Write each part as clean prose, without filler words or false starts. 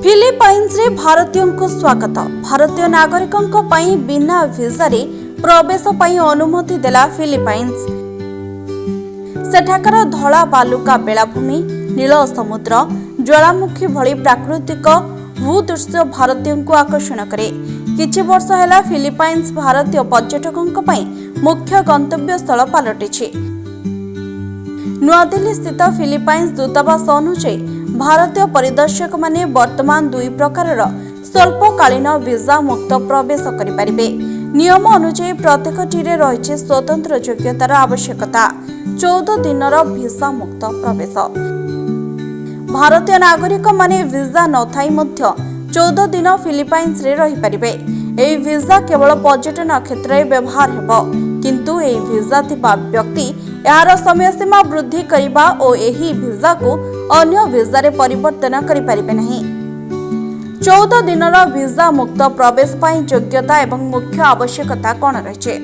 ଫିଲିପାଇନ୍ସରେ ଭାରତୀୟଙ୍କୁ ସ୍ୱାଗତ। ଭାରତୀୟ ନାଗରିକଙ୍କ ପାଇଁ ବିନା ଭିସାରେ ପ୍ରବେଶ ପାଇଁ ଅନୁମତି ଦେଲା ଫିଲିପାଇନ୍ସ। ସେଠାକାର ଧଳା ବାଲୁକା ବେଳାଭୂମି, ନୀଳ ସମୁଦ୍ର, ଜ୍ୱାଳାମୁଖୀ ଭଳି ପ୍ରାକୃତିକ ଭୂଦୃଶ୍ୟ ଭାରତୀୟଙ୍କୁ ଆକର୍ଷଣ କରେ। କିଛି ବର୍ଷ ହେଲା ଫିଲିପାଇନ୍ସ ଭାରତୀୟ ପର୍ଯ୍ୟଟକଙ୍କ ପାଇଁ ମୁଖ୍ୟ ଗନ୍ତବ୍ୟସ୍ଥଳ ପାଲଟିଛି। ନୂଆଦିଲ୍ଲୀ ସ୍ଥିତ ଫିଲିପାଇନ୍ସ ଦୂତାବାସ ଅନୁଯାୟୀ, ଭାରତୀୟ ପରିଦର୍ଶକମାନେ ବର୍ତ୍ତମାନ ଦୁଇ ପ୍ରକାରର ସ୍ୱଳ୍ପକାଳୀନ ଭିସା ମୁକ୍ତ ପ୍ରବେଶ କରିପାରିବେ। ନିୟମ ଅନୁଯାୟୀ ପ୍ରତ୍ୟେକଟିରେ ରହିଛି ସ୍ୱତନ୍ତ୍ର ଯୋଗ୍ୟତାର ଆବଶ୍ୟକତା। 14 ଦିନର ଭିସା ମୁକ୍ତ ପ୍ରବେଶ। ଭାରତୀୟ ନାଗରିକମାନେ ଭିସା ନଥାଇ ମଧ୍ୟ 14 ଦିନ ଫିଲିପାଇନ୍ସରେ ରହିପାରିବେ। ଏହି ଭିସା କେବଳ ପର୍ଯ୍ୟଟନ କ୍ଷେତ୍ରରେ ବ୍ୟବହାର ହେବ, କିନ୍ତୁ ଏହି ଭିସା ଥିବା ବ୍ୟକ୍ତି ଏହାର ସମୟସୀମା ବୃଦ୍ଧି କରିବା ଓ ଏହି ଭିସାକୁ ଅନ୍ୟ ଭିସାରେ ପରିବର୍ତ୍ତନ କରିପାରିବେ ନାହିଁ। 14 ଦିନର ଭିସା ମୁକ୍ତ ପ୍ରବେଶ ପାଇଁ ଯୋଗ୍ୟତା ଏବଂ ମୁଖ୍ୟ ଆବଶ୍ୟକତା କ'ଣ ରହିଛି?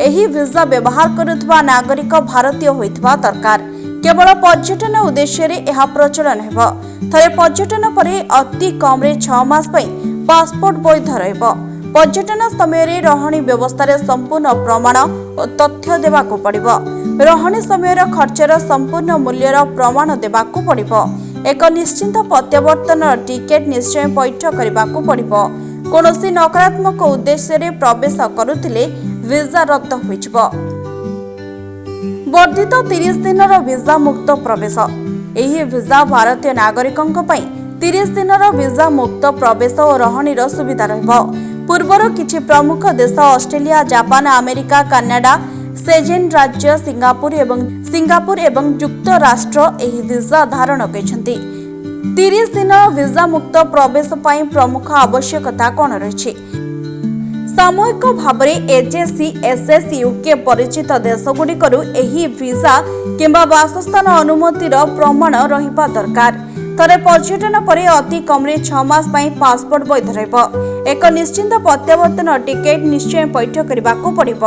ଏହି ଭିସା ବ୍ୟବହାର କରୁଥିବା ନାଗରିକ ଭାରତୀୟ ହୋଇଥିବା ଦରକାର। କେବଳ ପର୍ଯ୍ୟଟନ ଉଦ୍ଦେଶ୍ୟରେ ଏହା ପ୍ରଚଳନ ହେବ। ଥରେ ପର୍ଯ୍ୟଟନ ପରେ ଅତି କମ୍ରେ 6 ମାସ ପାଇଁ ପାସପୋର୍ଟ ବୈଧ ରହିବ। ପର୍ଯ୍ୟଟନ ସମୟରେ ରହଣି ବ୍ୟବସ୍ଥାରେ ସମ୍ପୂର୍ଣ୍ଣ ପ୍ରମାଣ ଓ ତଥ୍ୟ ଦେବାକୁ ପଡ଼ିବ। ରହଣି ସମୟର ଖର୍ଚ୍ଚର ସମ୍ପୂର୍ଣ୍ଣ ମୂଲ୍ୟର ପ୍ରମାଣ ଦେବାକୁ ପଡ଼ିବ। ଏକ ନିଶ୍ଚିତ ପ୍ରତ୍ୟାବର୍ତ୍ତନର ଟିକେଟ୍ ନିଶ୍ଚୟ ପୈଠ କରିବାକୁ ପଡ଼ିବ। କୌଣସି ନକାରାତ୍ମକ ଉଦ୍ଦେଶ୍ୟରେ ପ୍ରବେଶ କରୁଥିଲେ ଭିସା ରଦ୍ଦ ହୋଇଯିବ। ବର୍ଦ୍ଧିତ 30 ଦିନର ଭିସା ମୁକ୍ତ ପ୍ରବେଶ। ଏହି ଭିସା ଭାରତୀୟ ନାଗରିକଙ୍କ ପାଇଁ 30 ଦିନର ଭିସା ମୁକ୍ତ ପ୍ରବେଶ ଓ ରହଣିର ସୁବିଧା ରହିବ। ପୂର୍ବରୁ କିଛି ପ୍ରମୁଖ ଦେଶ Australia, Japan, America, Canada, Sezen ରାଜ୍ୟ, ସିଙ୍ଗାପୁର ଏବଂ ଯୁକ୍ତରାଷ୍ଟ୍ର ଏହି ଭିସା ଧାରଣ କରିଛନ୍ତି। 30 ଦିନ ଭିସା ମୁକ୍ତ ପ୍ରବେଶ ପାଇଁ ପ୍ରମୁଖ ଆବଶ୍ୟକତା କ'ଣ ରହିଛି? ସାମୂହିକ ଭାବରେ ଏଜେସି, ଏସ୍ଏସ୍, ୟୁକେ ପରିଚିତ ଦେଶଗୁଡ଼ିକରୁ ଏହି ଭିସା କିମ୍ବା ବାସସ୍ଥାନ ଅନୁମତିର ପ୍ରମାଣ ରହିବା ଦରକାର। ଥରେ ପର୍ଯ୍ୟଟନ ପରେ ଅତି କମ୍ରେ 6 ମାସ ପାଇଁ ପାସପୋର୍ଟ ବୈଧ ରହିବ। ଏକ ନିଶ୍ଚିତ ପ୍ରତ୍ୟାବର୍ତ୍ତନ ଟିକେଟ୍ ନିଶ୍ଚୟ ପୈଠ କରିବାକୁ ପଡ଼ିବ।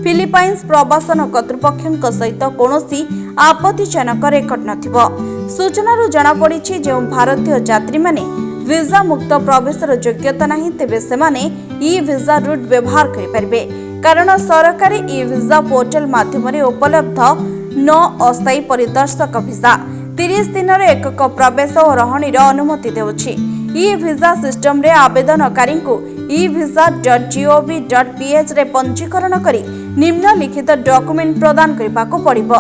ଫିଲିପାଇନ୍ସ ପ୍ରବାସନ କର୍ତ୍ତୃପକ୍ଷଙ୍କ ସହିତ କୌଣସି ଆପତ୍ତିଜନକ ରେକର୍ଡ ନଥିବ। ସୂଚନାରୁ ଜଣାପଡ଼ିଛି, ଯେଉଁ ଭାରତୀୟ ଯାତ୍ରୀମାନେ ଭିସା ମୁକ୍ତ ପ୍ରବେଶର ଯୋଗ୍ୟତା ନାହିଁ, ତେବେ ସେମାନେ ଇ ଭିସା ରୁଟ୍ ବ୍ୟବହାର କରିପାରିବେ, କାରଣ ସରକାରୀ ଇ ଭିସା ପୋର୍ଟାଲ ମାଧ୍ୟମରେ ଉପଲବ୍ଧ 9 ଅସ୍ଥାୟୀ ପରିଦର୍ଶକ ଭିସା 30 ଦିନର ଏକକ ପ୍ରବେଶ ଓ ରହଣିର ଅନୁମତି ଦେଉଛି। ଇ ଭିସା ସିଷ୍ଟମରେ ଆବେଦନକାରୀଙ୍କୁ evisa.gov.phରେ ପଞ୍ଜୀକରଣ କରି ନିମ୍ନଲିଖିତ ଡକୁମେଣ୍ଟ ପ୍ରଦାନ କରିବାକୁ ପଡ଼ିବ।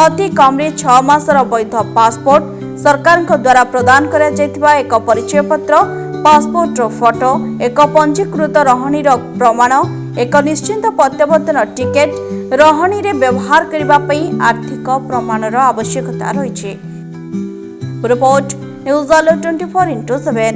ଅତି କମ୍ରେ 6 ମାସର ବୈଧ ପାସପୋର୍ଟ, ସରକାରଙ୍କ ଦ୍ୱାରା ପ୍ରଦାନ କରାଯାଇଥିବା ଏକ ପରିଚୟପତ୍ର, ପାସପୋର୍ଟର ଫଟୋ, ଏକ ପଞ୍ଜୀକୃତ ରହଣିର ପ୍ରମାଣ, ଏକ ନିଶ୍ଚିତ ପ୍ରତ୍ୟାବର୍ତ୍ତନ ଟିକେଟ୍, ରହଣିରେ ବ୍ୟବହାର କରିବା ପାଇଁ ଆର୍ଥିକ ପ୍ରମାଣର ଆବଶ୍ୟକତା ରହିଛି। Report, news alert 24x7।